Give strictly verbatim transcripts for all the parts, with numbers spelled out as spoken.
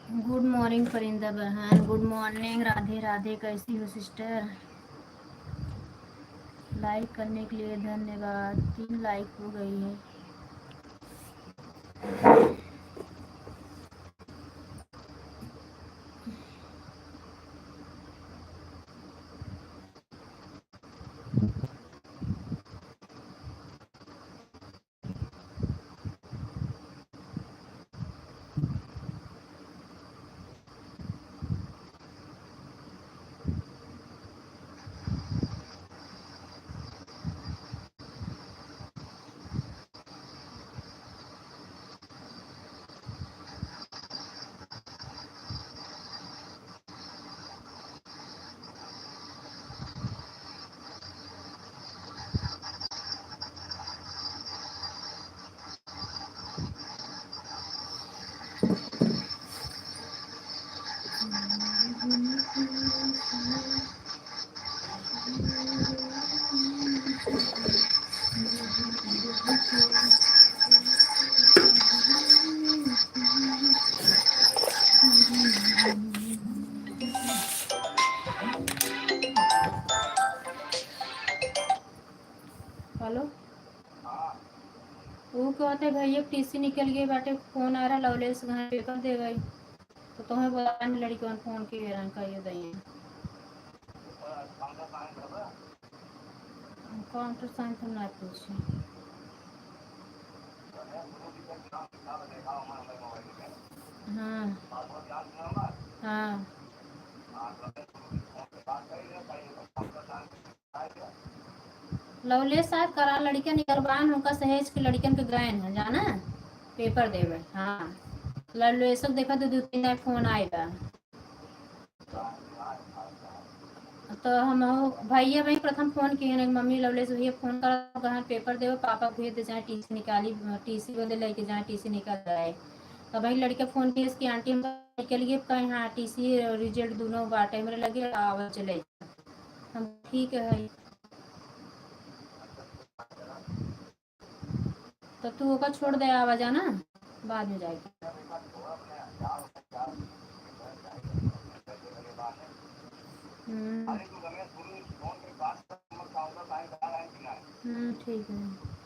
Good morning परिंदा बहन, good morning, राधे राधे, कैसी हो sister? Like करने के लिए धन्यवाद। तीन like हो गई है। Hello। ऊ कहते भैया टीसी निकल गई बाटे, फोन आ रहा लवलेश घर paper दे गई, तो तुम्हें बोला लड़की फोन की बेरन कहियो दइए। Counter sign तो ना पूछे। हाँ। हाँ। लवलेश साहब करा लड़कियन निकरबान, उनका सहेज के लड़कियन के गए हैं जाना paper देवे। हाँ। लवलेश देखा तो दो तीन बार फोन आए बा। तो हम हो, भैया भाई प्रथम फोन किए हैं, मम्मी लवलेश भैया फोन कर, कहाँ paper देवे, पापा भेज दे, चाहे टीसी निकाली, टीसी बदे लेके जाए, टीसी निकल जाए। तो भाई लड़के फोन किए इसकी आंटी हम निकल गए, कहे हाँ टीसी result दोनों बाटे मेरे लगे, आवा चले। हम ठीक है। तो तू ओका छोड़ दे, आवा जाना, बाद में जाएगी। हम्म। हम्म, ठीक है।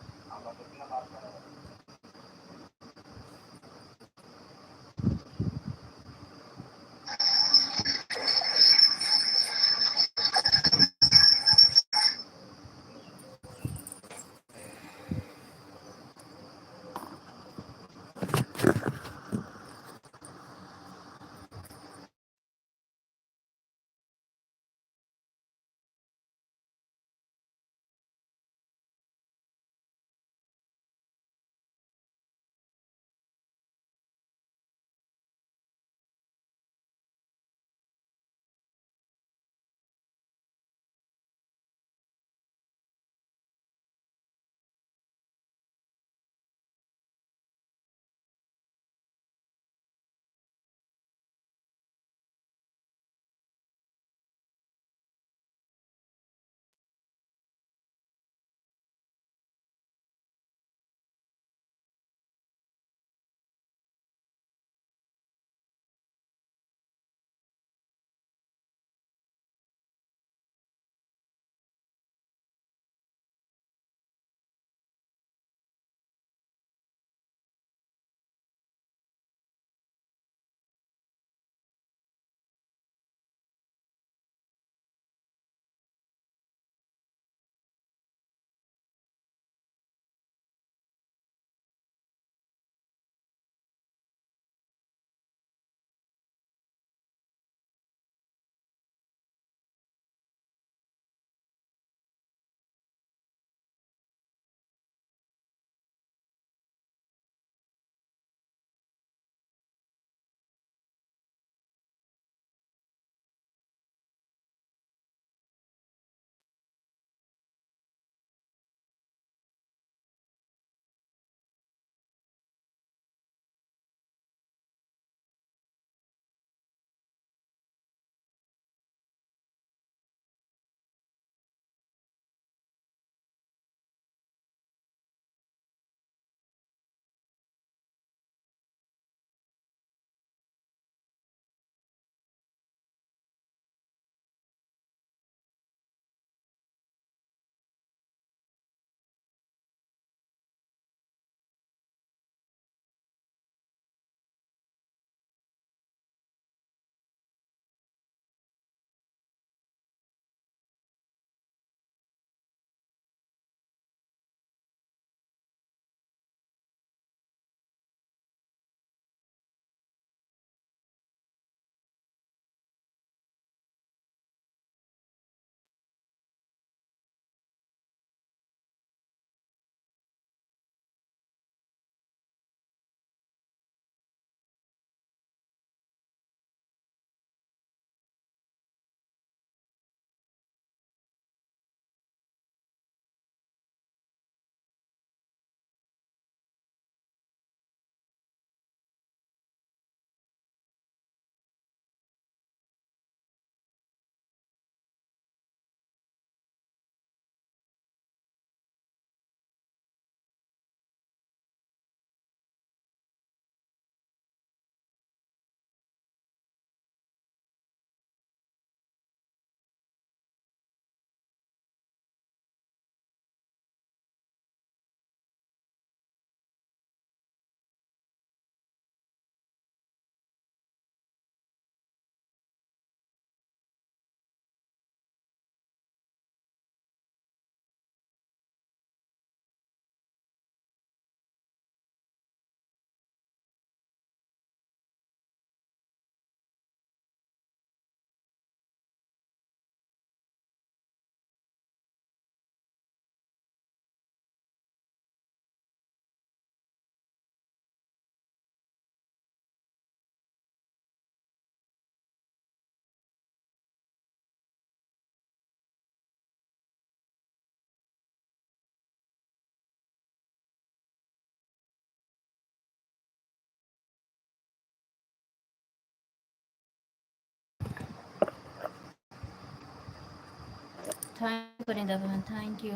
थैंक यू परिंदा बहन, थैंक यू।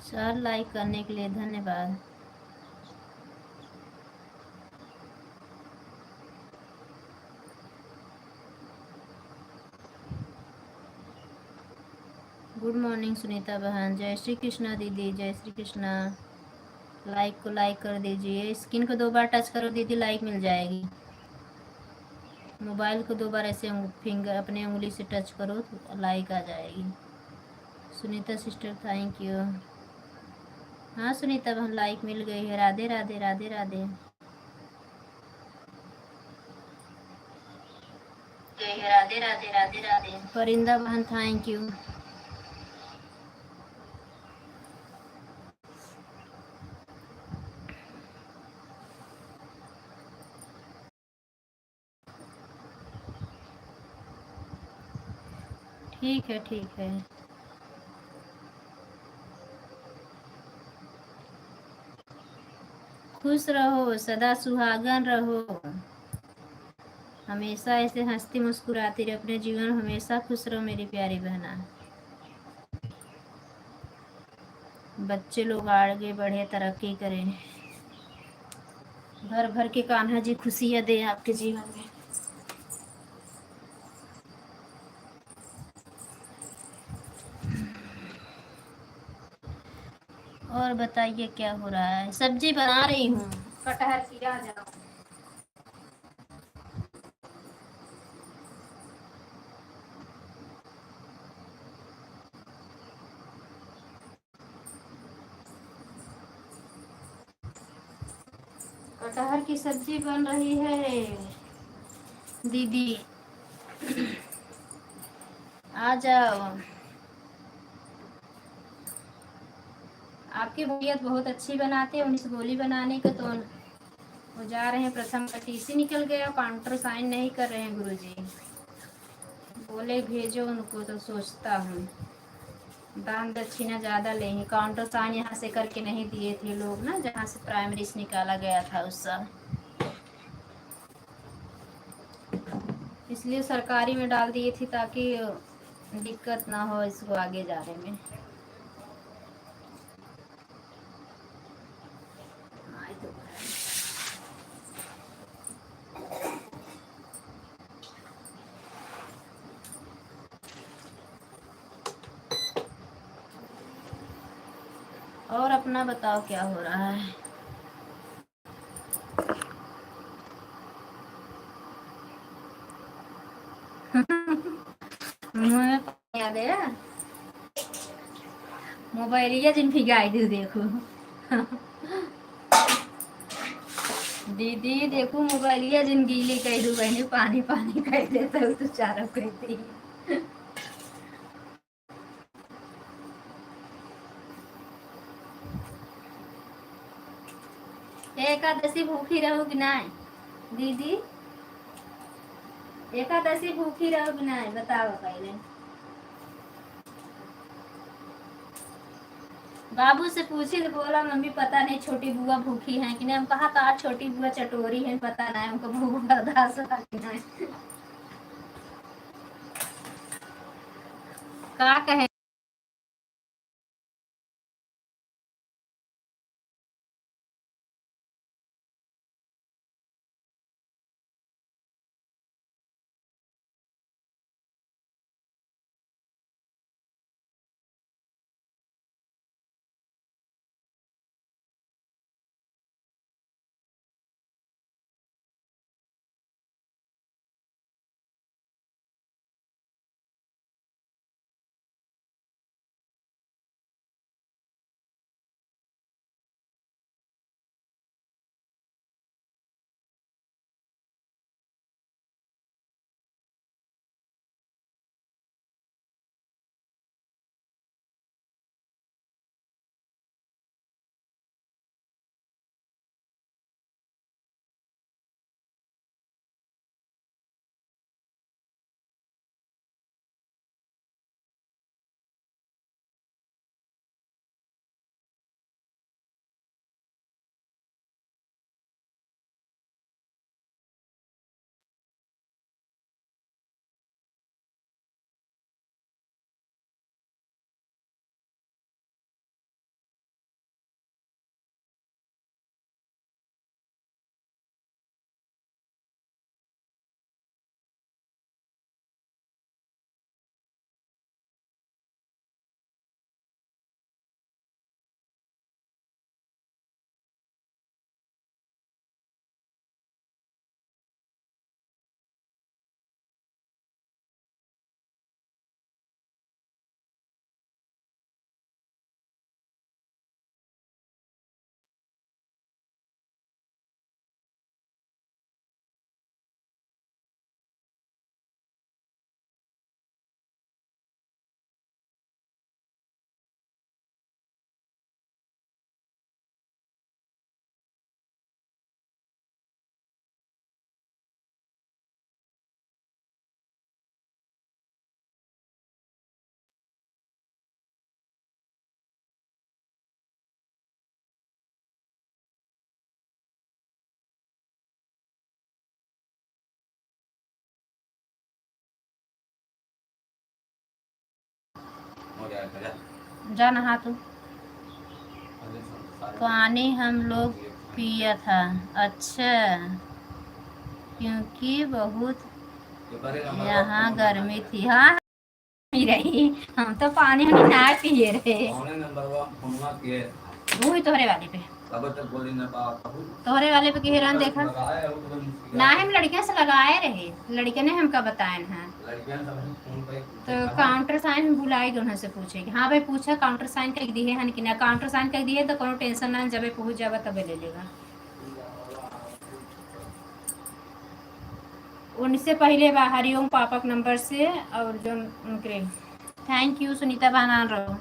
सर, लाइक करने के लिए धन्यवाद। गुड मॉर्निंग सुनीता बहन, जय श्री कृष्णा दीदी, जय श्री कृष्णा। लाइक को लाइक कर दीजिए, स्क्रीन को दो बार टच करो दीदी, लाइक मिल जाएगी। मोबाइल को दो बार ऐसे उंग-, फिंगर अपने उंगली से टच करो तो लाइक आ जाएगी। सुनीता सिस्टर, थैंक यू। हाँ सुनीता बहन, लाइक मिल गई है। राधे राधे, राधे राधे। राधे राधे, राधे राधे। परिंदा बहन, थैंक यू। ठीक है, ठीक है। खुश रहो, सदा सुहागन रहो, हमेशा ऐसे हंसती मुस्कुराती रहे, अपने जीवन में हमेशा खुश रहो मेरी प्यारी बहना। बच्चे लोग आगे बढ़े, तरक्की करें, भर भर के कान्हा जी खुशियाँ दें आपके जीवन में। और बताइए क्या हो रहा है? सब्जी बना रही हूँ कटहर की, आ जाओ। कटहर की सब्जी बन रही है दीदी, आ जाओ। आपके भैया तो बहुत अच्छी बनाते हैं, उन्हीं से बोली बनाने का, तो वो जा रहे हैं, प्रथम का टीसी निकल गया, काउंटर साइन नहीं कर रहे हैं गुरुजी। बोले भेजो उनको, तो सोचता हूँ दान दक्षिणा ज़्यादा लेंगे। काउंटर साइन यहाँ से करके नहीं दिए थे लोग ना, जहाँ से प्राइमरी से निकाला गया था उस साल, इसलिए सरकारी में डाल दिए थे ताकि दिक्कत ना हो इसको आगे जाने में। और अपना बताओ क्या हो रहा है? मुँह में पानी आ गया। मोबाइलिया जिन भिगाई दू, देखो। दीदी, देखो, मोबाइलिया जिन गीली कइ दू, बहनी, पानी, पानी कइ देता हूँ, तो चारों कइ दी। एकादशी भूखी रहो कि नाय दीदी? एकादशी भूखी रहो कि नाय, बताओ पहले। बाबू से पूछी तो बोला, "मम्मी, पता नहीं छोटी बुआ भूखी है कि नहीं।" हम कहा, "का छोटी बुआ चटोरी है, पता नहीं हमको भूख बर्दाश्त होता कि नहीं।" का कहे? जा नहा तू। पानी हम लोग पिया था। अच्छा, क्योंकि बहुत यहाँ गर्मी थी। हाँ, नहीं रही, हम तो पानी हम ना पिए रहे। वही तोहरे वाले पे। तोहरे वाले पे के हेरान देखा। ना, हम लड़कियन से लगाए रहे, लड़कियन ने हमका बताए ना। तो काउंटर साइन हम भुलाई गए उन्हें से पूछे कि हाँ भाई, पूछा काउंटर साइन कर दिए हन कि ना। काउंटर साइन कर दिए तो कोनो टेंशन ना, जब पहुँच जावा तब ले लेगा। उनसे पहले बा हरिओम पापा के नंबर से और जो उनके। थैंक यू सुनीता बहनान रहो।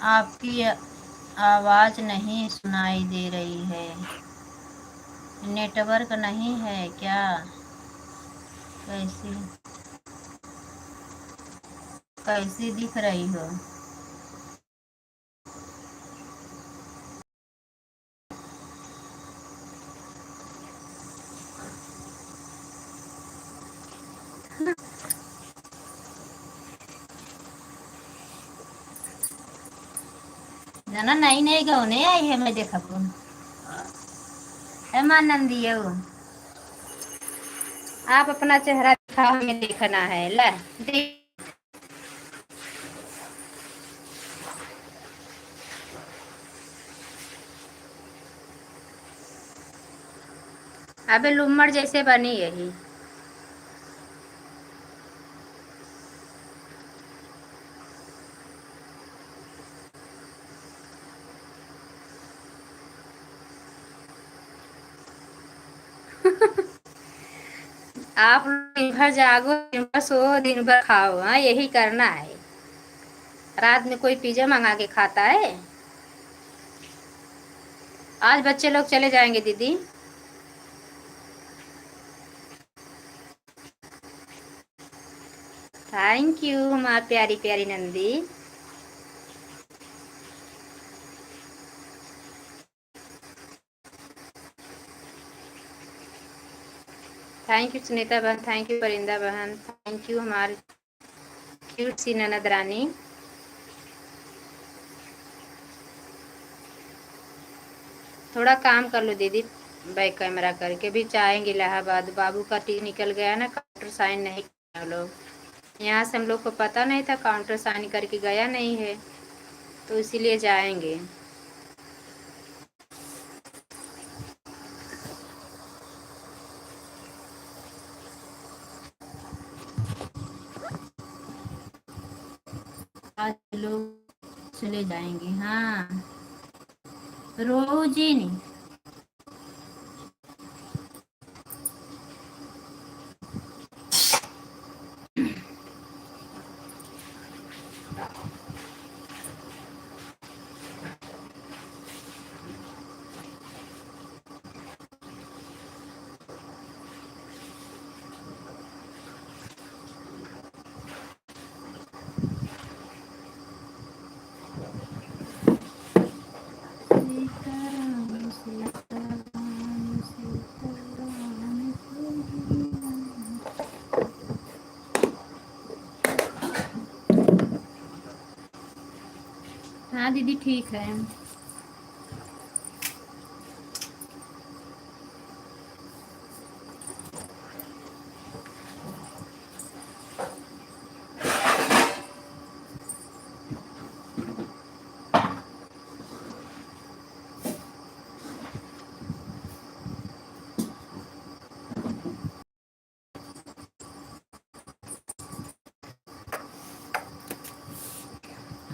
आपकी आवाज़ नहीं सुनाई दे रही है। नेटवर्क नहीं है क्या? कैसी, कैसी दिख रही हो? जना नई नई गौने आई है, मैं देखब। ए माँ नंदियो, आप अपना चेहरा दिखाओ, हमें देखना है। ले, दे-, अबे लुम्मड़ जैसे बनी यही। आप लोग दिन भर जागो, दिन भर सो, दिन भर खाओ, हाँ, यही करना है। रात में कोई पिज्जा मंगा के खाता है? आज बच्चे लोग चले जाएंगे दीदी। Thank you हमार प्यारी प्यारी नंदी। Thank you सुनीता बहन, thank you परिंदा बहन, thank you हमार cute सी ननद रानी। थोड़ा काम कर लो दीदी, back camera करके। भी जाएंगे इलाहाबाद, बाबू का टी निकल गया ना, counter sign नहीं किया हम लोग। यहाँ से हम लोग को पता नहीं था, counter sign करके गया नहीं है, तो इसीलिए जाएंगे। आज लोग चले जाएंगे। हाँ, रोजिनी। हाँ दीदी, ठीक है।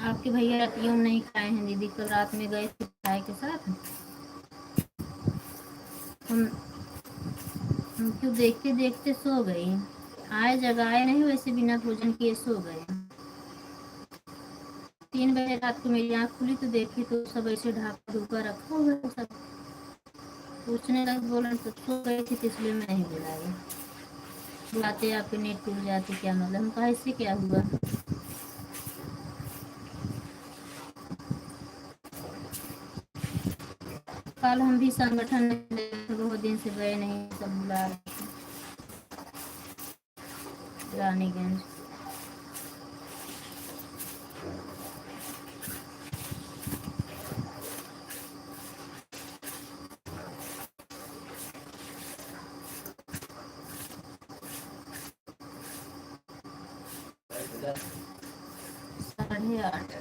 आपके भैया रातियों में नहीं खाए हैं दीदी, कल रात में गए थे भाई के साथ। हम, हम क्यों देखते देखते सो गए, आए जगाए नहीं, वैसे बिना भोजन किए सो गए। तीन बजे रात को मेरी आँख खुली तो देखी तो सब ऐसे ढाका धूका रखा हुआ है सब। पूछने लगे, बोलन तो सो गई थी, तो इसलिए मैं नहीं बुलाई। बुलाते आपके नेट टूट जाते, क्या मतलब? हम कहा, इससे क्या हुआ? कल हम भी संगठन में बहुत दिन से गए नहीं, सब बुला रहे थे। रानीगंज। साढ़े आठ।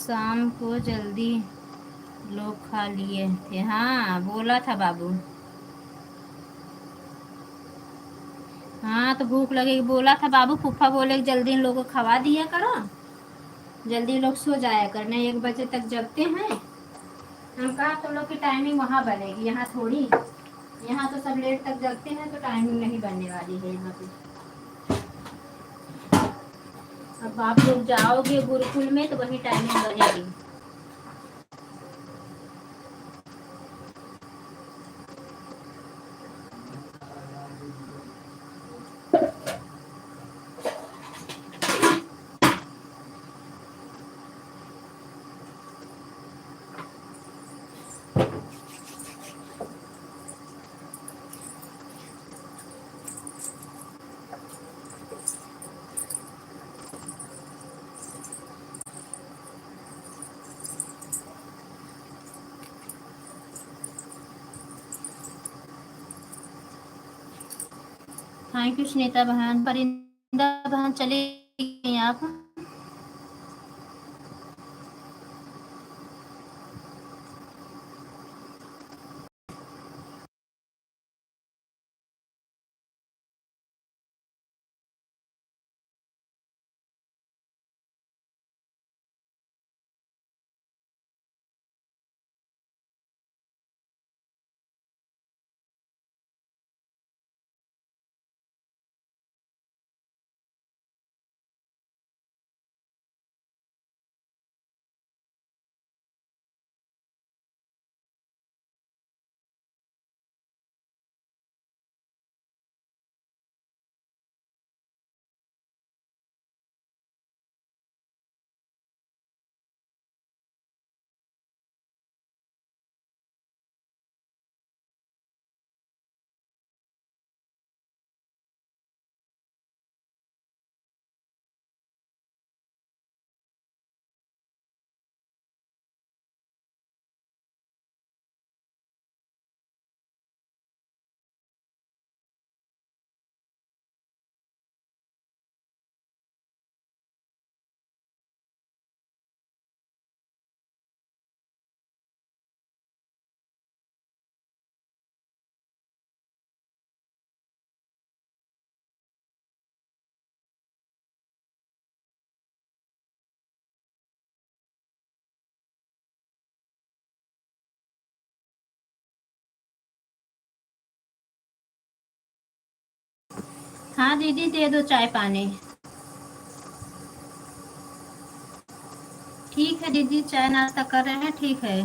शाम को जल्दी लोग खा लिए थे। हाँ, बोला था बाबू। हाँ, तो भूख लगे, बोला था बाबू। फूफा बोले कि जल्दी इन लोगों को खवा दिया करो, जल्दी लोग सो जाया करना, एक बजे तक जगते हैं। हम कहा, "तुम लोग की टाइमिंग वहाँ बनेगी, यहाँ थोड़ी। यहाँ तो सब लेट तक जगते हैं, तो टाइमिंग नहीं बनने वाली है यहाँ पे।" अब आप लोग जाओगे गुरुकुल में, तो वही टाइमिंग बनेगी। Thank you सुनीता बहन। परिंदा बहन चली गई आप? हाँ दीदी, दे दो चाय पानी। ठीक है दीदी, चाय नाश्ता कर रहे हैं, ठीक है,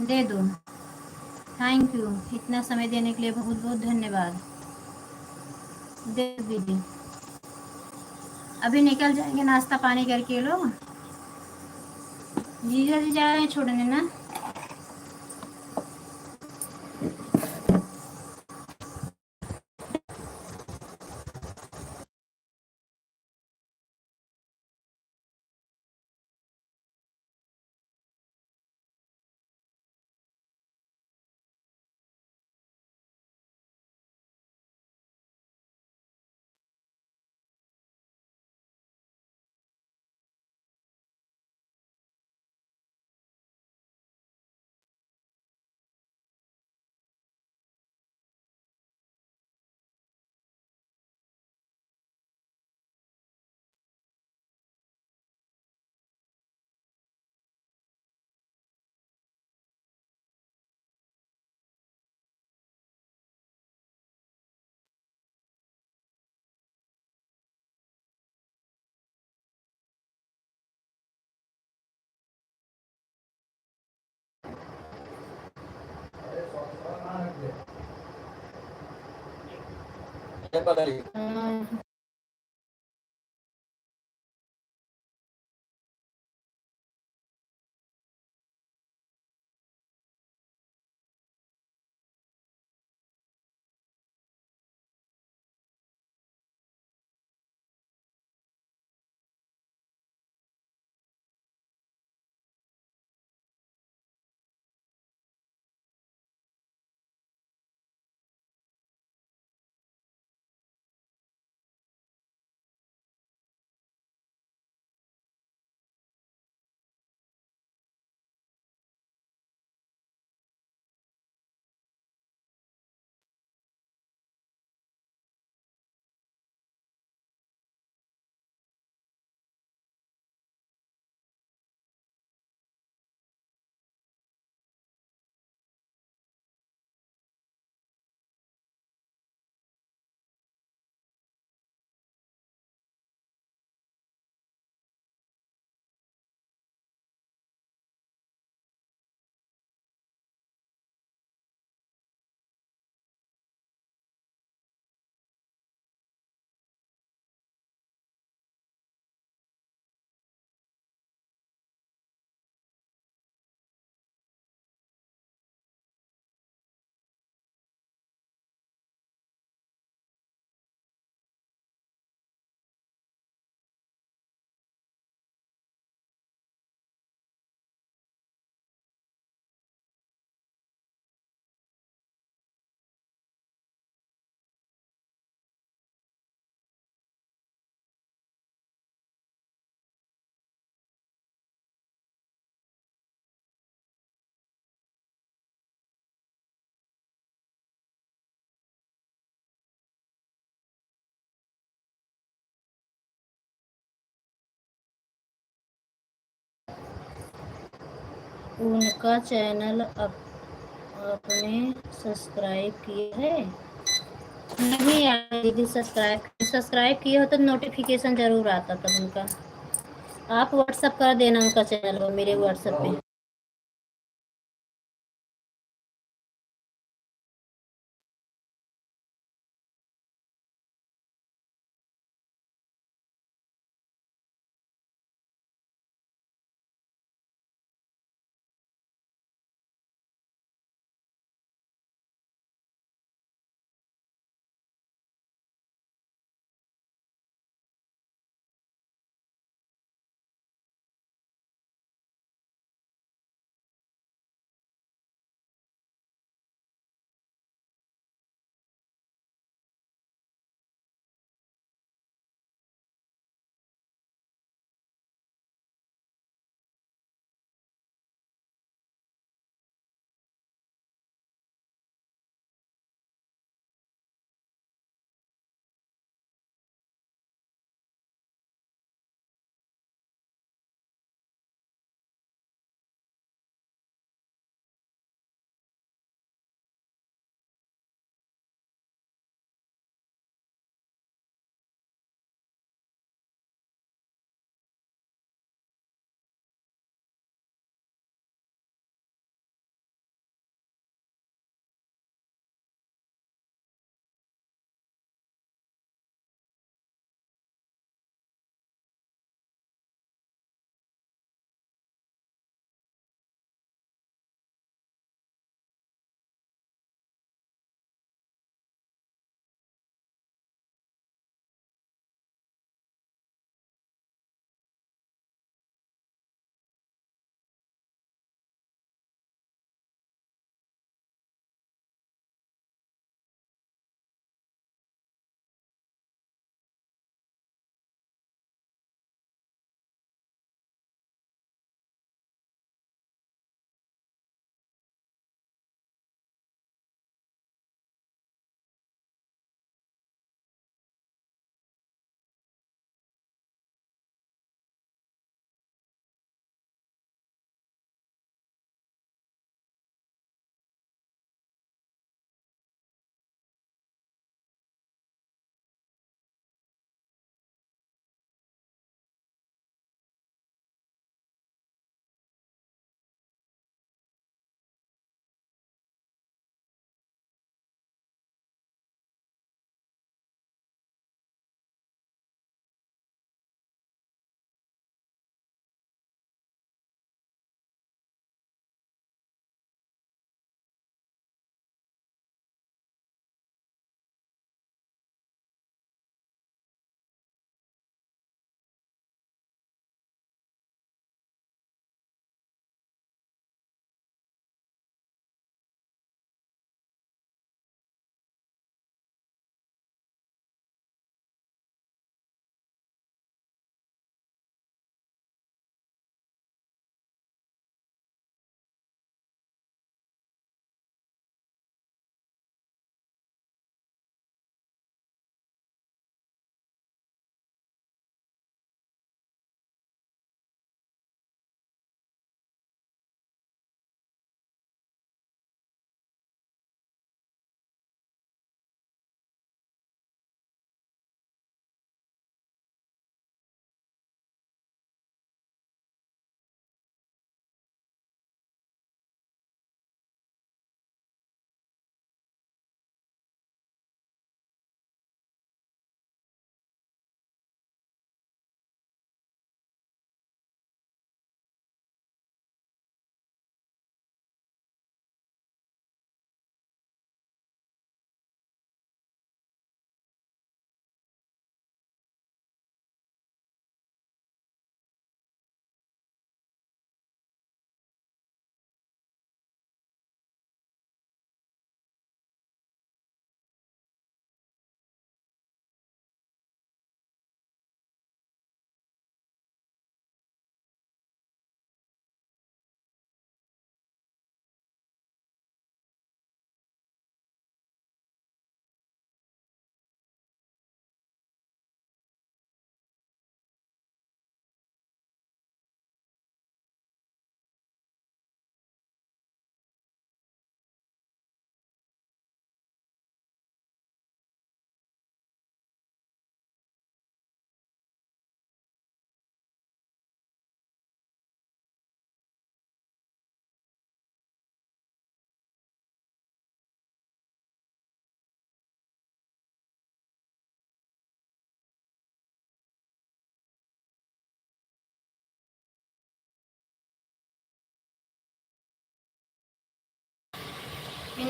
दे दो। Thank you, इतना समय देने के लिए बहुत बहुत धन्यवाद। दे दो दीदी, अभी निकल जाएंगे नाश्ता पानी करके लोग। जीजा जी जा रहे हैं छोड़ने ना। उनका चैनल अप-, आपने सब्सक्राइब किया है? नहीं यार दीदी, सब्सक्राइब, सब्सक्राइब किए हो तो नोटिफिकेशन जरूर आता तब उनका। आप WhatsApp कर देना उनका चैनल पर, मेरे WhatsApp पे।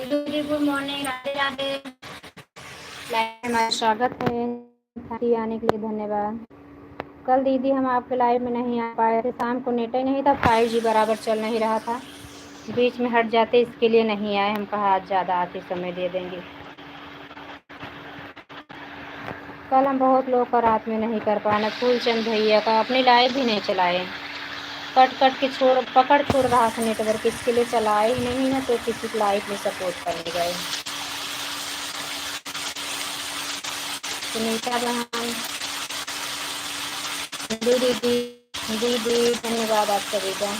दीदी, गुड मॉर्निंग, राधे राधे। लाइव में हमारा स्वागत है। साथी आने के लिए धन्यवाद। कल दीदी हम आपके लाइव में नहीं आ पाए थे, शाम को नेट ही नहीं था, फ़ाइव जी बराबर चल नहीं रहा था, बीच में हट जाते, इसके लिए नहीं आए। हम कहा आज ज़्यादा आती समय दे देंगे। कल हम बहुत लोग का रात में नहीं कर पाए, ना फूलचंद भैया का, अपनी लाइव भी नहीं चलाए, कट कट के छोड़, पकड़ छोड़ रहा था नेटवर्क, इसके लिए चलाए ही नहीं ना, तो किसी की लाइव में सपोर्ट करने गए। सुनीता बहन, दीदी, दीदी, धन्यवाद आप सभी का।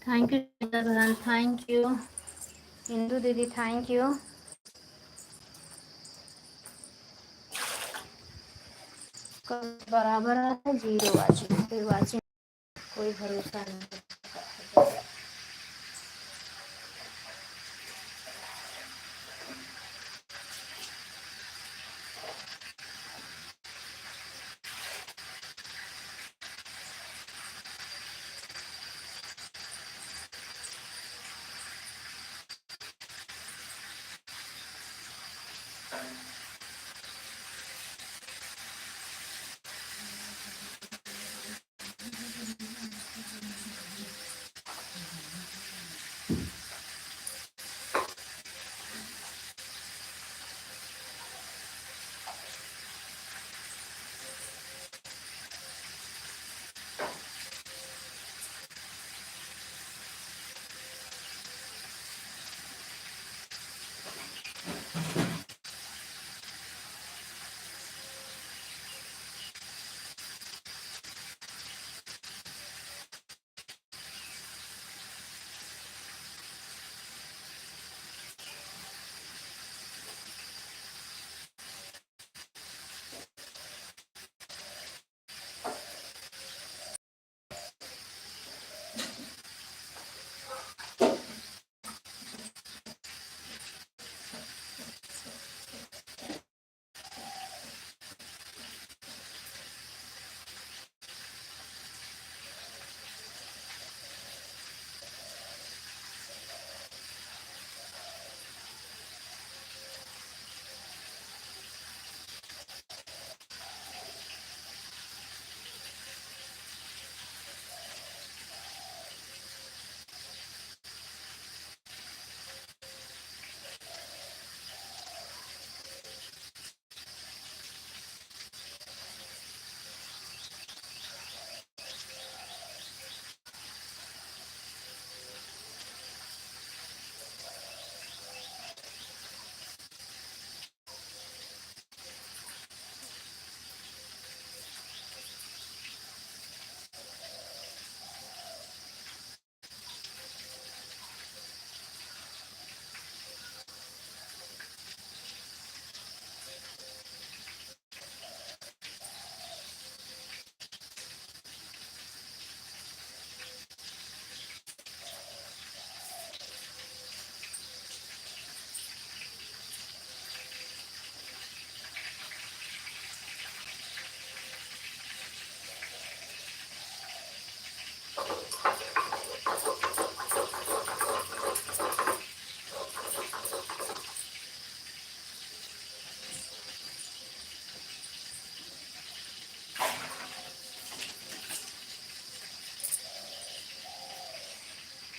Thank you बहन, thank you इंदू दीदी, thank you। कल बराबर आता है, जीरो वाचिंग, फिर वाचिंग कोई भरोसा नहीं।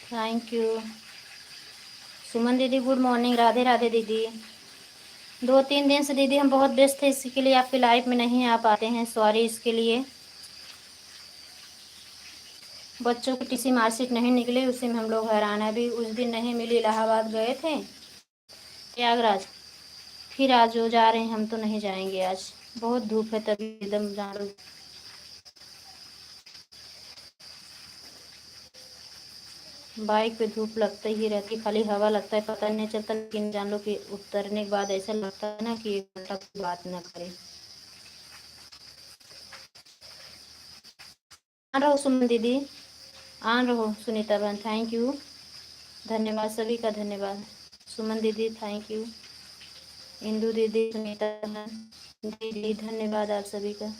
Thank you। सुमन दीदी, good morning। राधे राधे दीदी। दो तीन दिन से दीदी हम बहुत व्यस्त थे, इसके लिए आपके लाइव में नहीं आ पाते हैं, सॉरी इसके लिए। बच्चों की टीसी मार्कशीट नहीं निकली, उसी में हम लोग हैरान हैं। अभी उस दिन नहीं मिली, इलाहाबाद गए थे प्रयागराज, फिर आज वो जा रहे हैं, हम तो नहीं जाएंगे आज। बहुत धूप है, तभी एकदम जान लो। बाइक पे धूप लगते ही रहती, खाली हवा लगता है, पता नहीं चलता, लेकिन जान लो कि उतरने के बाद ऐसा लगता है ना कि एक घंटा कोई बात ना करे। आन रहो सुमन दीदी, आन रहो सुनीता बहन, thank you, धन्यवाद सभी का, धन्यवाद। सुमन दीदी, thank you। इंदू दीदी, सुनीता बहन, दीदी, धन्यवाद आप सभी का।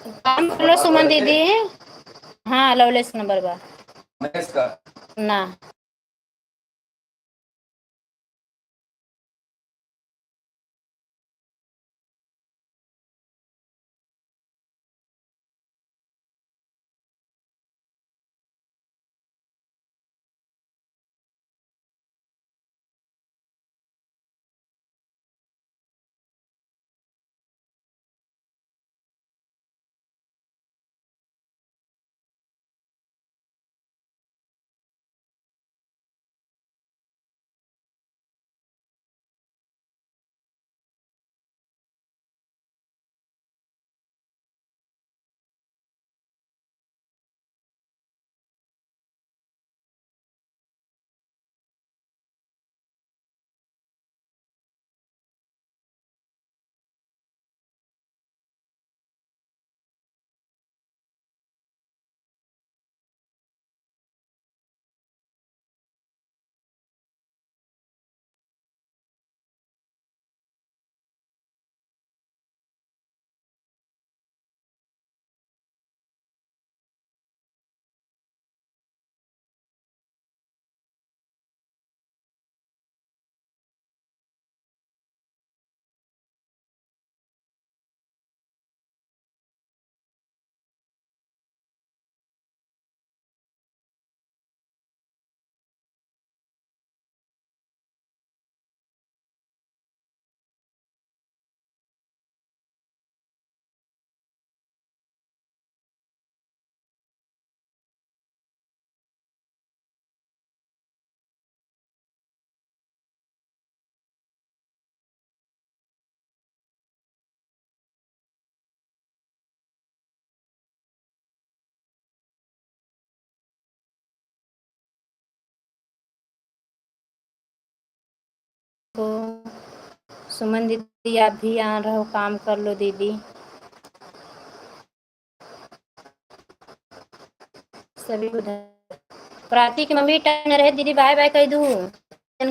काम कर लो सुमन दीदी। हाँ, लवलेस नंबर बा। महेश का? ना। को सुमन दीदी, आप भी आ रहो, काम कर लो दीदी। सभी उधर। प्राची की मम्मी टाइम न रहे दीदी, बाय बाय कह दू,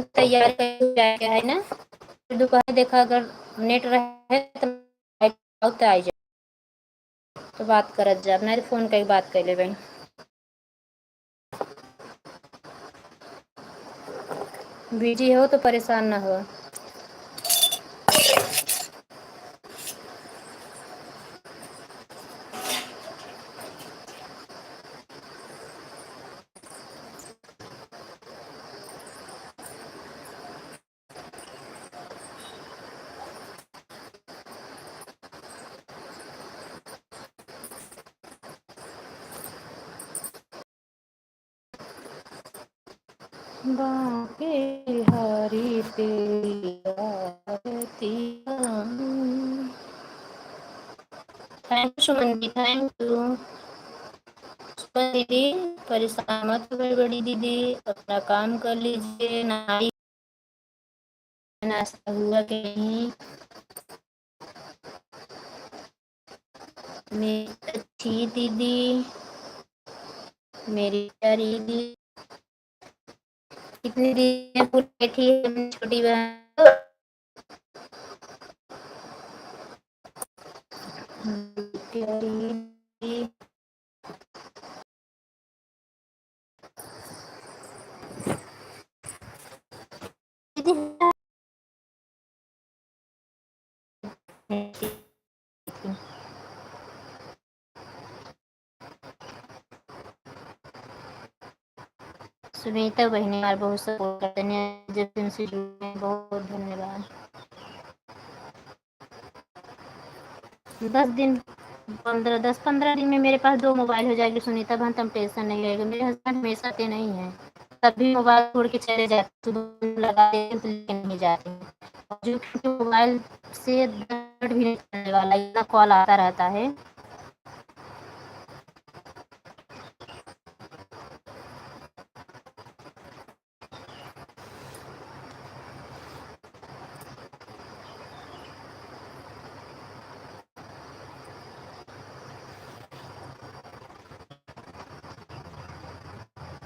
तैयार कर दू, जाए के है ना। फिर दोपहर देखा, अगर नेट रहे तो आओ तो आई जाओ, तो बात करत जा, नहीं तो फोन कई बात कर लेबे। बिजी हो तो परेशान ना हो। बांके बिहारी तेरी आरती गाऊं। Thank you सुमन जी, thank you। सुमन दीदी, परेशान मत हो बड़ी दीदी, अपना काम कर लीजिए। नाई नाश्ता हुआ कि नहीं? मेरी अच्छी दीदी, मेरी प्यारी दीदी, कितनी दीदी पूरी बैठी है, मेरी छोटी बहन। प्यारी दीदी। सुनीता बहिनी हमार बहुत support करते हैं, जब से उनसे जुड़े हैं, बहुत धन्यवाद। दस दिन, पन्द्रह, दस पन्द्रह दिन में मेरे पास दो मोबाइल हो जाएगी सुनीता बहन, तुम tension नहीं रहेगा। मेरे husband हमेशा आते नहीं हैं, तब भी मोबाइल छोड़ के चले जाते, सुबह लगा देते हैं तो लेके नहीं जाते हैं। और जो कि मोबाइल से दस मिनट भी नहीं चलने वाला, इतना कॉल आता रहता है।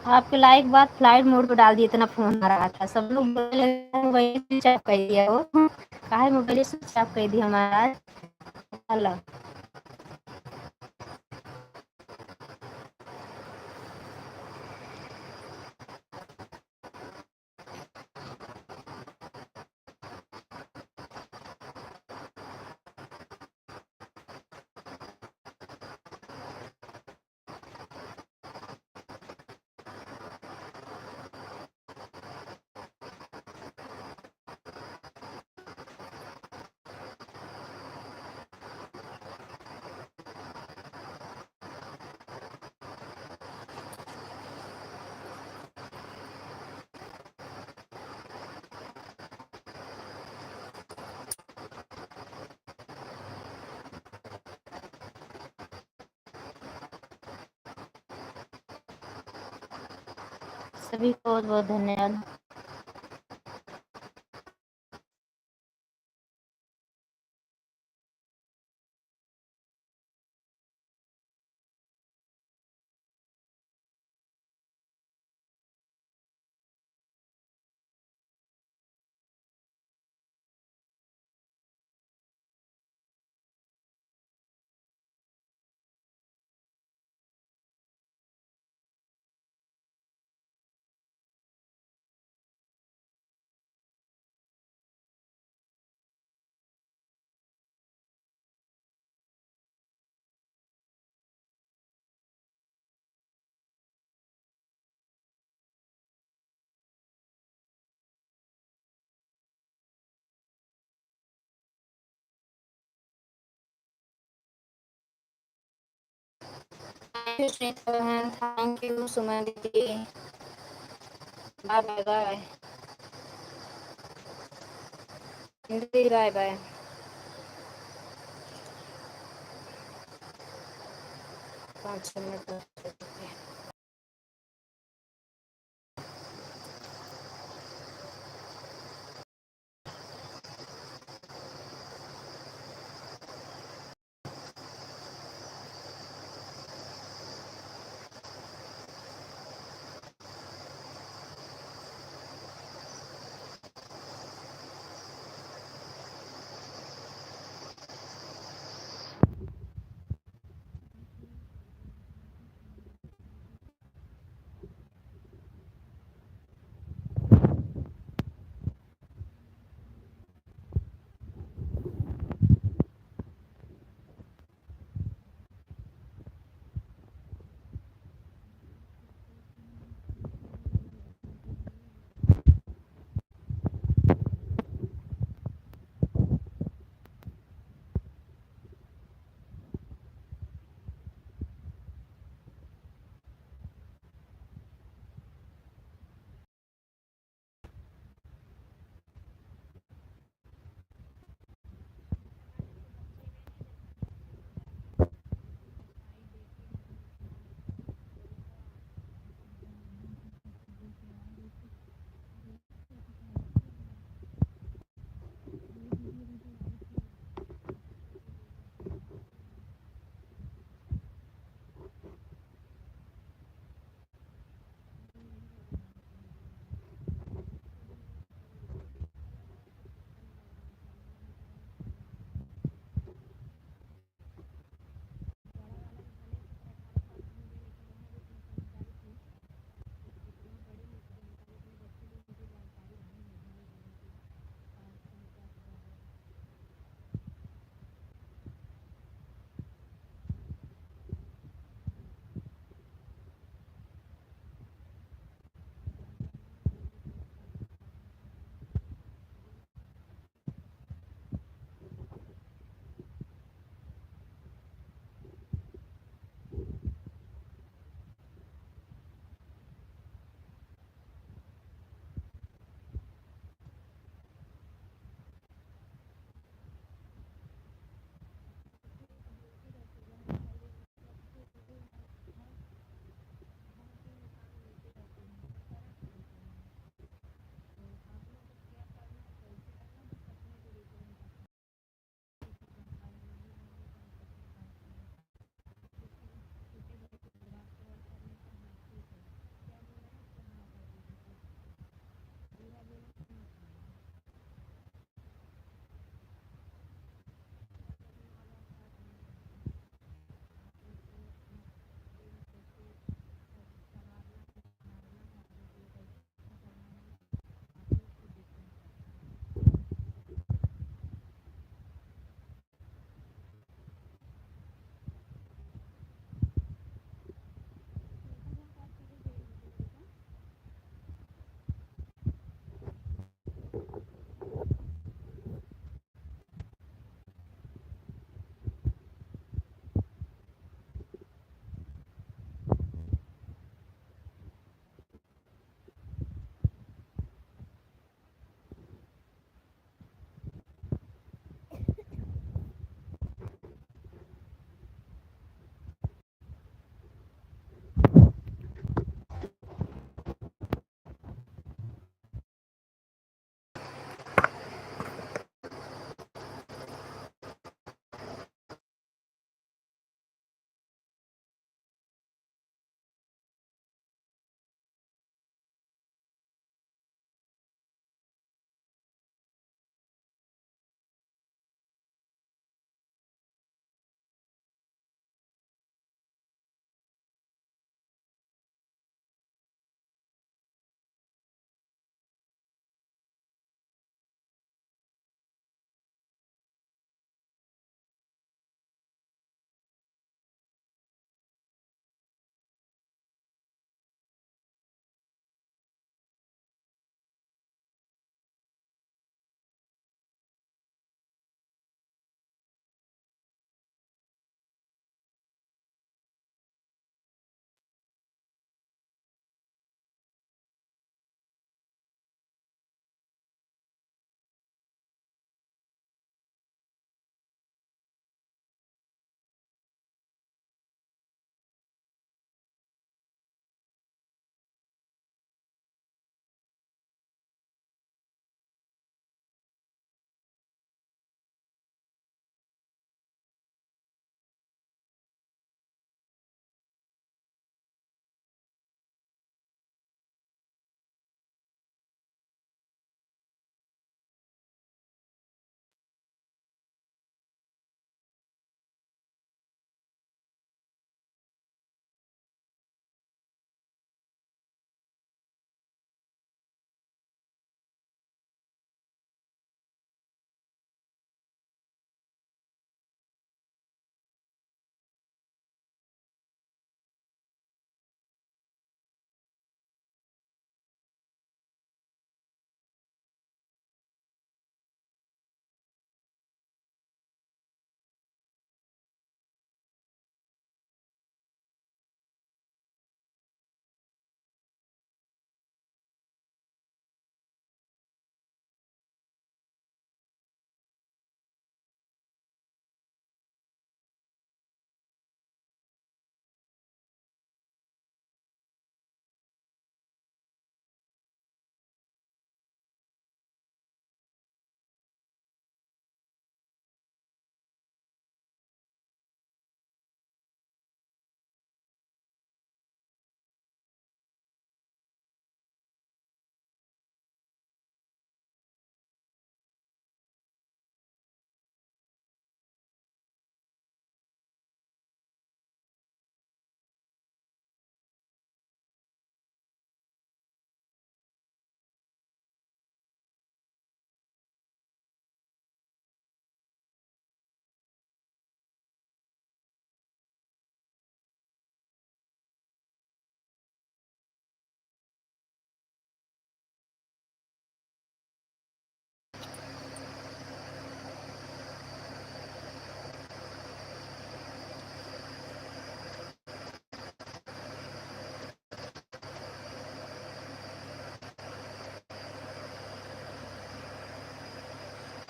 आपके live बाद flight mode पे डाल दिए, इतना फोन आ रहा था। सब लोग बोले, "मोबाइल switch off कर दिया हो, काहे मोबाइल switch off कर दिया हमारा?" हेलो। सभी को बहुत बहुत धन्यवाद। Thank you, सुनीता बहन। Thank you, सुमन दीदी। Bye, bye, bye। दीदी, bye, bye। पाँच छः मिनट।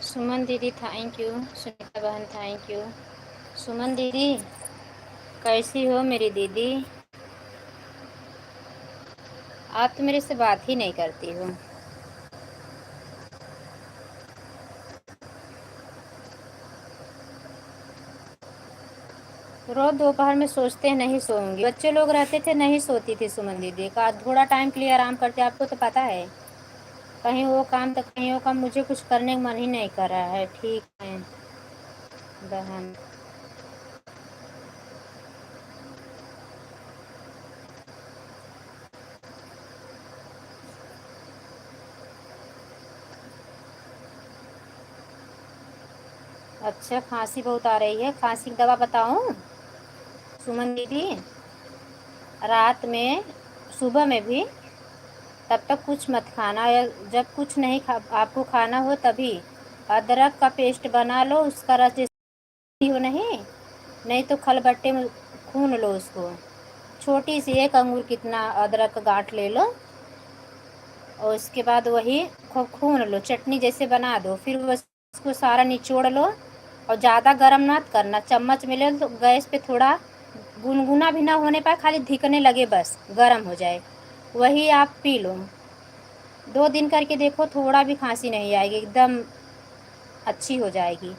सुमन दीदी, thank you। सुनीता बहन, thank you। सुमन दीदी, कैसी हो मेरी दीदी? आप तो मेरे से बात ही नहीं करती हो। रोज दोपहर में सोचते हैं, नहीं सोऊंगी। बच्चे लोग रहते थे, नहीं सोती थी सुमन दीदी। का थोड़ा टाइम के लिए आराम करते, आपको तो पता है, कहीं वो काम तो कहीं वो काम, मुझे कुछ करने का मन ही नहीं कर रहा है। ठीक है बहन। अच्छा, खांसी बहुत आ रही है, खांसी की दवा बताऊं सुमन दीदी? रात में, सुबह में भी तब तक कुछ मत खाना, या जब कुछ नहीं खा, आपको खाना हो तभी अदरक का पेस्ट बना लो, उसका रस जैसे हो नहीं, नहीं तो खलबट्टे में खून लो उसको, छोटी सी एक अंगूर कितना अदरक का गांठ ले लो, और उसके बाद वही खूब खून लो, चटनी जैसे बना दो। फिर वो इसको सारा निचोड़ लो और ज़्यादा गरम मत करना। चम्मच में ले लो तो गैस पे थोड़ा गुनगुना भी ना होने पाए, खाली धिकने लगे, बस गरम हो जाए, वही आप पी लो। दो दिन करके देखो, थोड़ा भी खांसी नहीं आएगी, एकदम अच्छी हो जाएगी।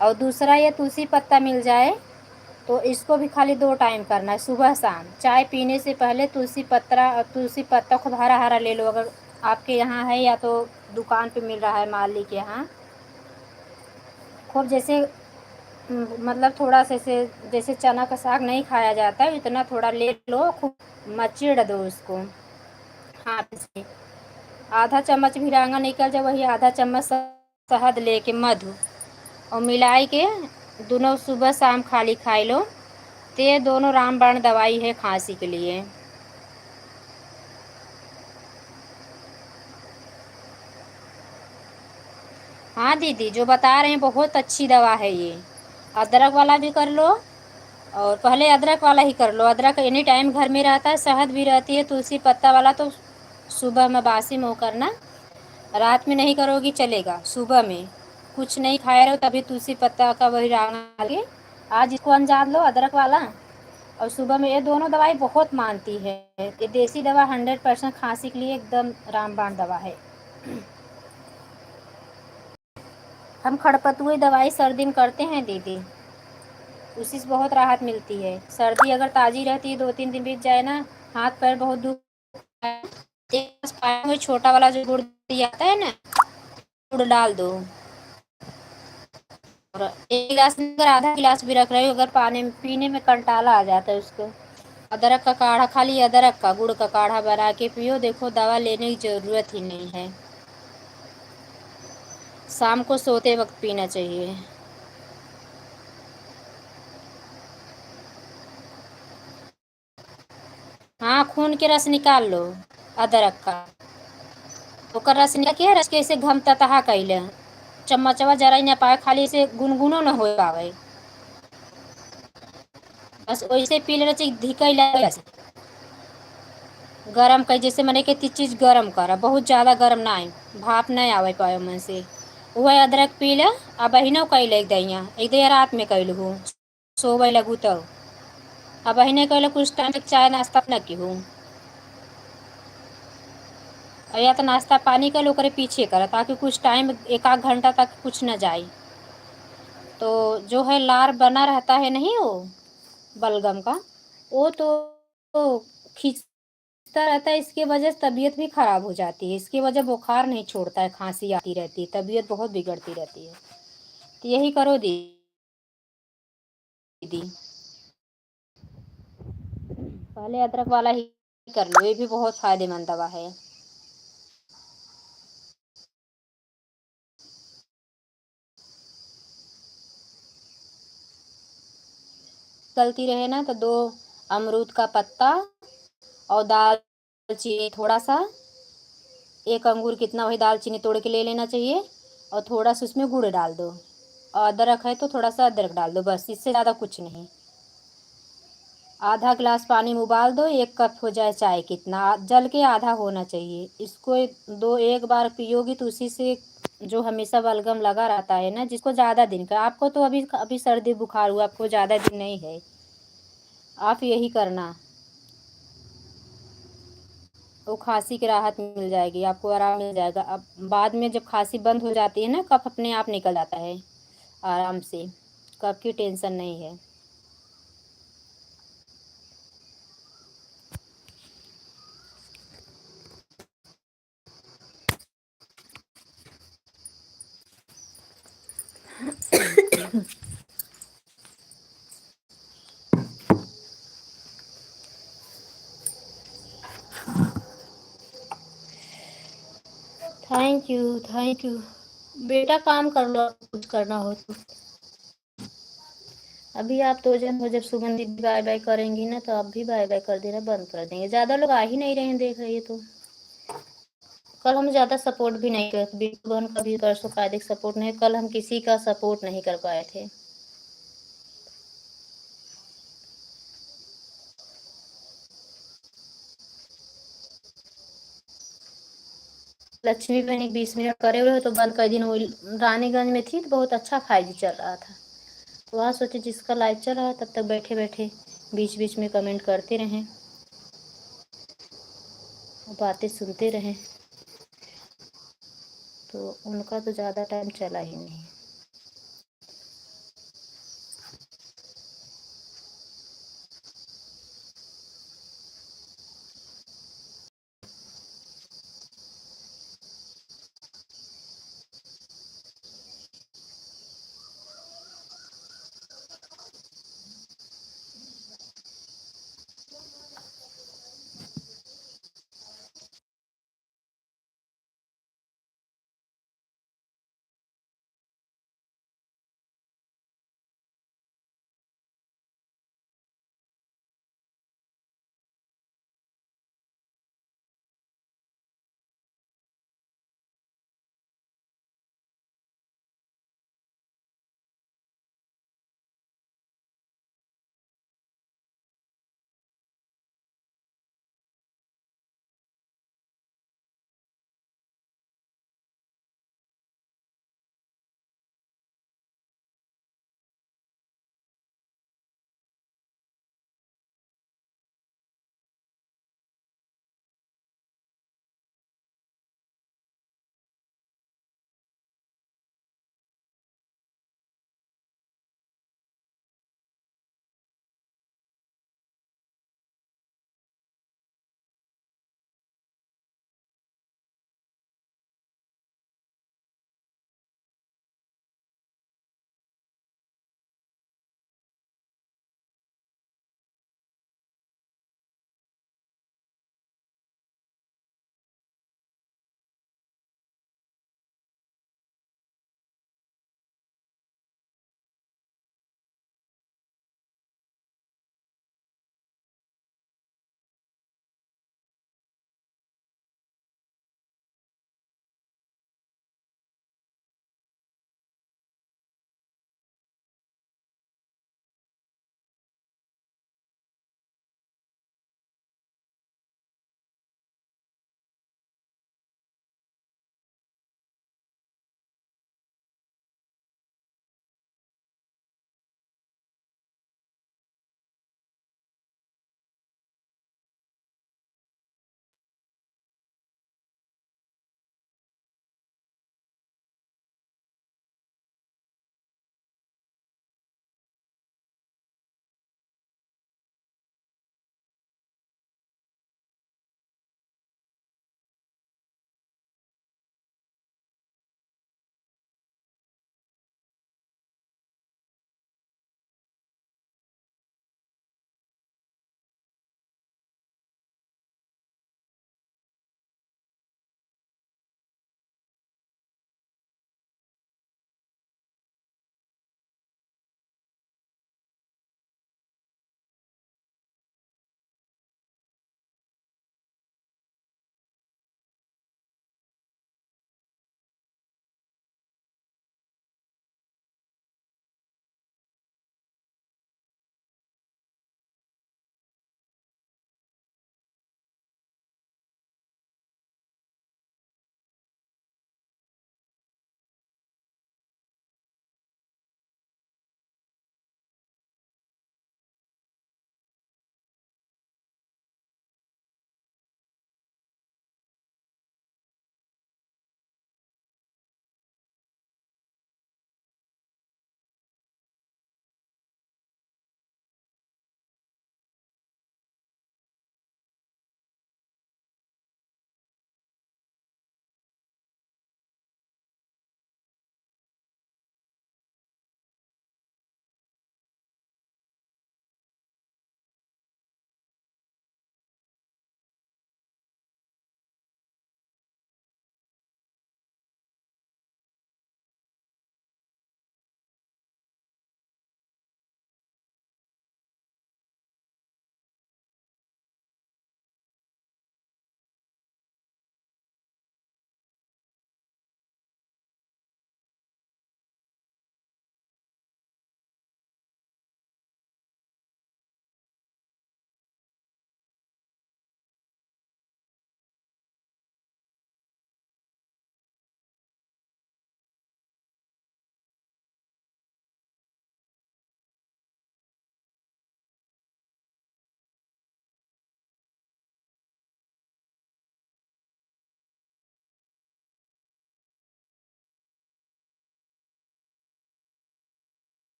और दूसरा, ये तुलसी पत्ता मिल जाए तो इसको भी खाली दो टाइम करना है, सुबह शाम। चाय पीने से पहले तुलसी पत्ता, तुलसी पत्ता खूब हरा हरा ले लो, अगर आपके यहाँ है या तो दुकान पे मिल रहा है माली के यहाँ। खूब जैसे, उम, मतलब थोड़ा सा ऐसे, जैसे चना का साग नहीं खाया जाता है, इतना थोड़ा ले लो, खूब मचड़ दो उसको हाथ से। आधा चम्मच भी रांगा निकल जाए, वही आधा चम्मच शहद लेके मधु और मिलाई के दोनों सुबह शाम खाली खाई लो। ते दोनों रामबाण दवाई है खांसी के लिए। हाँ दीदी, जो बता रहे हैं बहुत अच्छी दवा है ये। अदरक वाला भी कर लो और पहले अदरक वाला ही कर लो। अदरक एनी टाइम घर में रहता है, शहद भी रहती है, तुलसी पत्ता वाला तो सुबह में बासी में वो करना, रात में नहीं करोगी चलेगा। सुबह में कुछ नहीं खाए रहो तभी तुलसी पत्ता का वही रांगा डाल के आज इसको अंजार लो अदरक वाला। और सुबह में ये दोनों दवाई बहुत मानती है, ये देसी दवा हंड्रेड परसेंट खांसी के लिए एकदम रामबाण दवा है। हम खड़पतुए दवाई सर्दी में करते हैं दीदी, उसी से बहुत राहत मिलती है। सर्दी अगर ताजी रहती है, दो तीन दिन बीत जाए ना, हाथ पैर बहुत दुख, एक गिलास पानी में छोटा वाला जो गुड़ आता है ना, गुड़ डाल दो। और एक गिलास में अगर आधा गिलास भी रख रहे हो, अगर पानी में पीने में कंटाला आ जाता है उसको, अदरक का काढ़ा, खाली अदरक का गुड़ का काढ़ा बना के पियो, देखो दवा लेने की ज़रूरत ही नहीं है। शाम को सोते वक्त पीना चाहिए। हाँ, खून के रस निकाल लो अदरक का। ओकर रस निकाल के, रस के ऐसे घमततहा कइले, चम्मचवा जरा ही ना पावे, खाली ऐसे गुनगुनो न हो पावे। बस वैसे पी लेना चाहिए, धिकई लगे ऐसे। गरम कई, जैसे मने के ती चीज गरम करा, बहुत ज्यादा गरम ना आए, भाप ना आवे पावे मन से। वह अदरक पी ले, अब बहिनो कइले एक दइया, एक दइया रात में कइलहू। सोवै लगू तब। अब अहिने कहले कुछ टाइम तक चाय नाश्ता न किहू। और या तो नाश्ता पानी कर लो, ओकरे पीछे कर, ताकि कुछ टाइम, एक आध घंटा तक कुछ न जाए। तो जो है लार बना रहता है नहीं वो बलगम का, वो तो खींचता रहता है, इसके वजह से तबीयत भी खराब हो जाती है, इसके वजह बुखार नहीं छोड़ता है, खांसी आती रहती है, तबीयत बहुत बिगड़ती रहती है। तो यही करो दी। दीदी। पहले अदरक वाला ही कर लो, ये भी बहुत फायदेमंद दवा है। गलती रहे ना तो दो अमरूद का पत्ता और दाल दालचीनी थोड़ा सा, एक अंगूर कितना वही दालचीनी तोड़ के ले लेना चाहिए और थोड़ा सा उसमें गुड़ डाल दो और अदरक है तो थोड़ा सा अदरक डाल दो, बस इससे ज़्यादा कुछ नहीं। आधा गिलास पानी में उबाल दो, एक कप हो जाए चाय कितना, आ-, जल के आधा होना चाहिए। इसको एक, दो, एक बार पियोगी तो उसी से जो हमेशा बलगम लगा रहता है ना, जिसको ज़्यादा दिन का, आपको तो अभी, अभी सर्दी बुखार हुआ, आपको ज़्यादा दिन नहीं है, आप यही करना, वो खांसी की राहत मिल जाएगी, आपको आराम मिल जाएगा। अब बाद में जब खांसी बंद हो जाती है ना, कफ अपने आप निकल जाता है आराम से, कफ की टेंशन नहीं है। Thank you, thank you। बेटा, काम कर लो, कुछ करना हो तो। अभी आप दो जन हो, जब सुमन दीदी बाय बाय करेंगी ना, तो आप भी बाय बाय कर देना, बंद कर देंगे। ज़्यादा लोग आ ही नहीं रहे हैं, देख रही है तो। कल हम ज़्यादा सपोर्ट भी नहीं करते, बिट्टू बहन का भी परसों कायदे सपोर्ट नहीं, कल हम किसी का सपोर्ट नहीं कर पाए थे। लक्ष्मी बहन एक बीस मिनट करे हुए तो बंद कर दिन। वो रानीगंज में थी तो बहुत अच्छा फाइव जी चल रहा था, तो वहाँ सोचे जिसका लाइव चल रहा है तब तक बैठे बैठे बीच बीच में कमेंट करते रहें, बातें सुनते रहें, तो उनका तो ज़्यादा टाइम चला ही नहीं।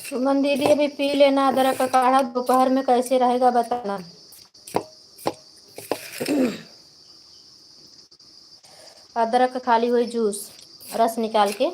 सुमन दीदी, अभी पी लेना अदरक का काढ़ा, दोपहर में कैसे रहेगा बताना। अदरक का खाली होई जूस, रस निकाल के।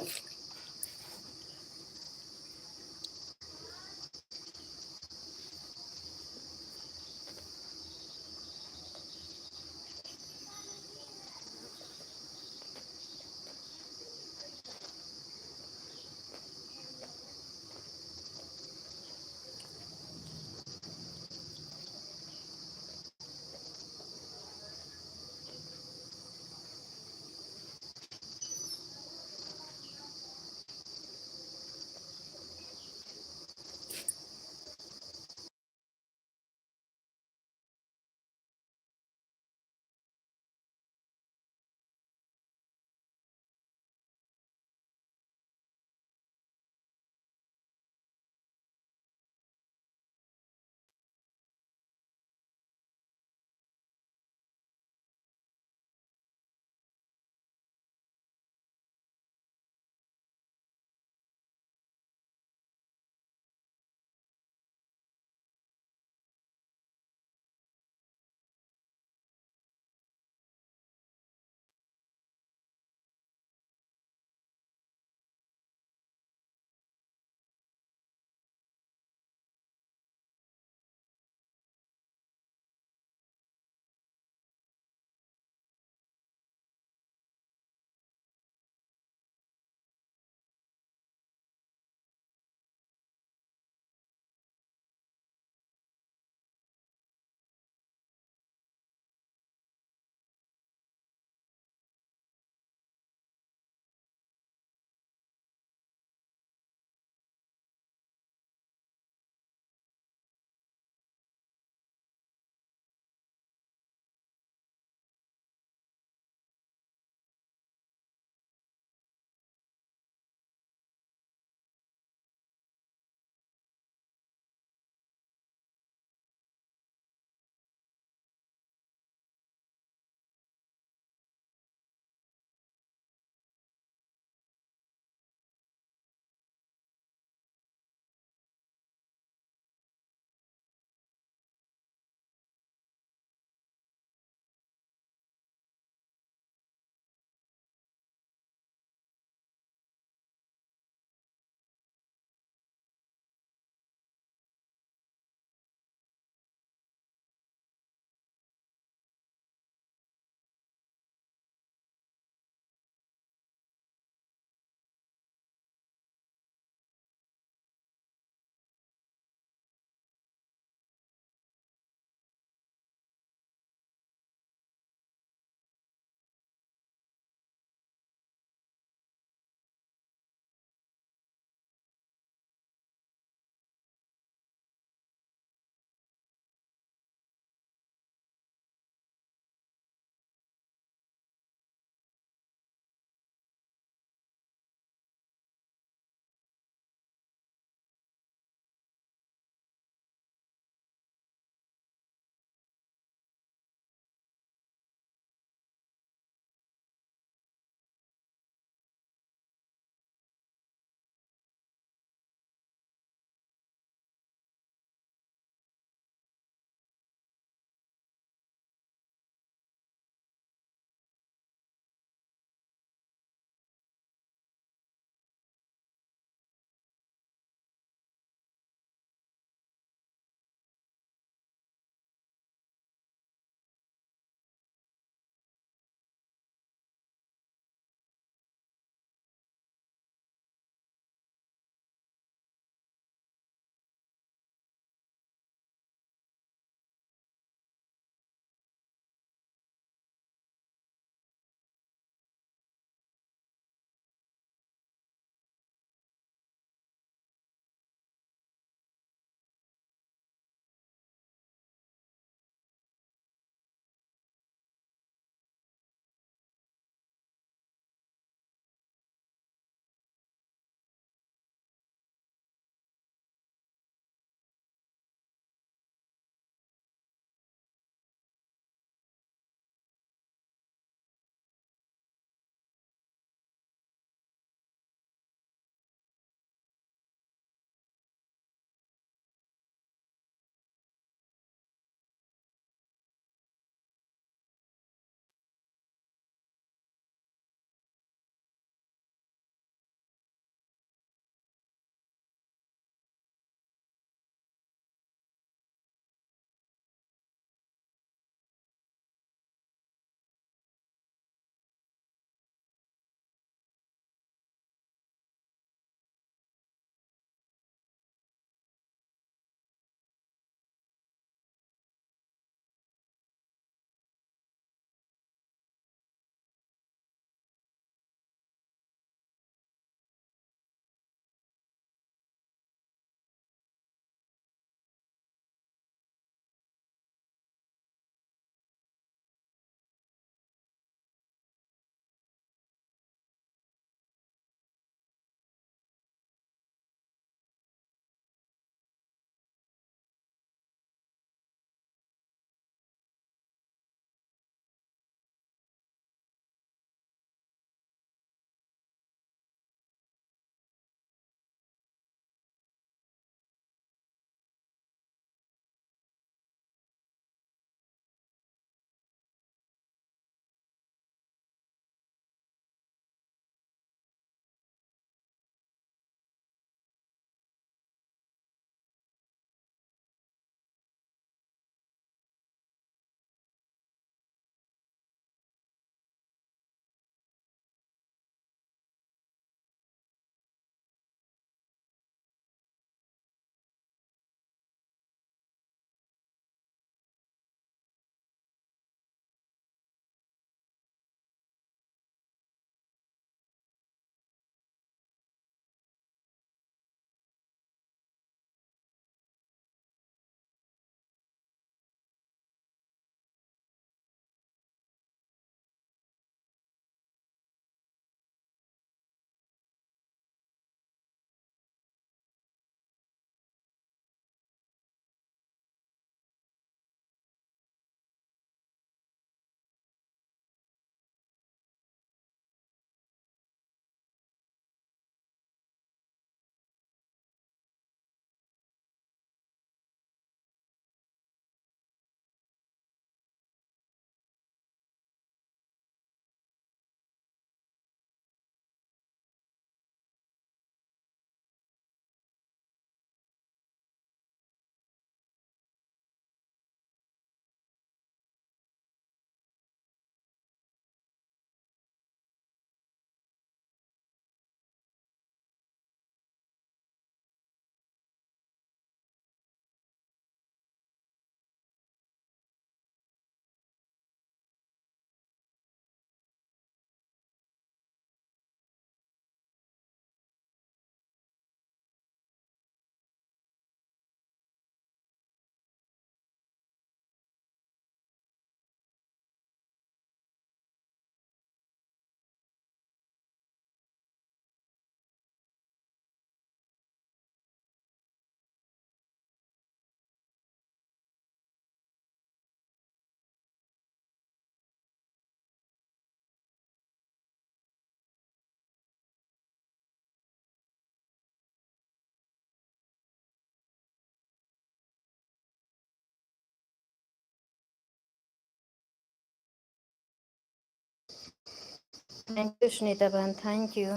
Thank you, सुनीता बहन, thank you।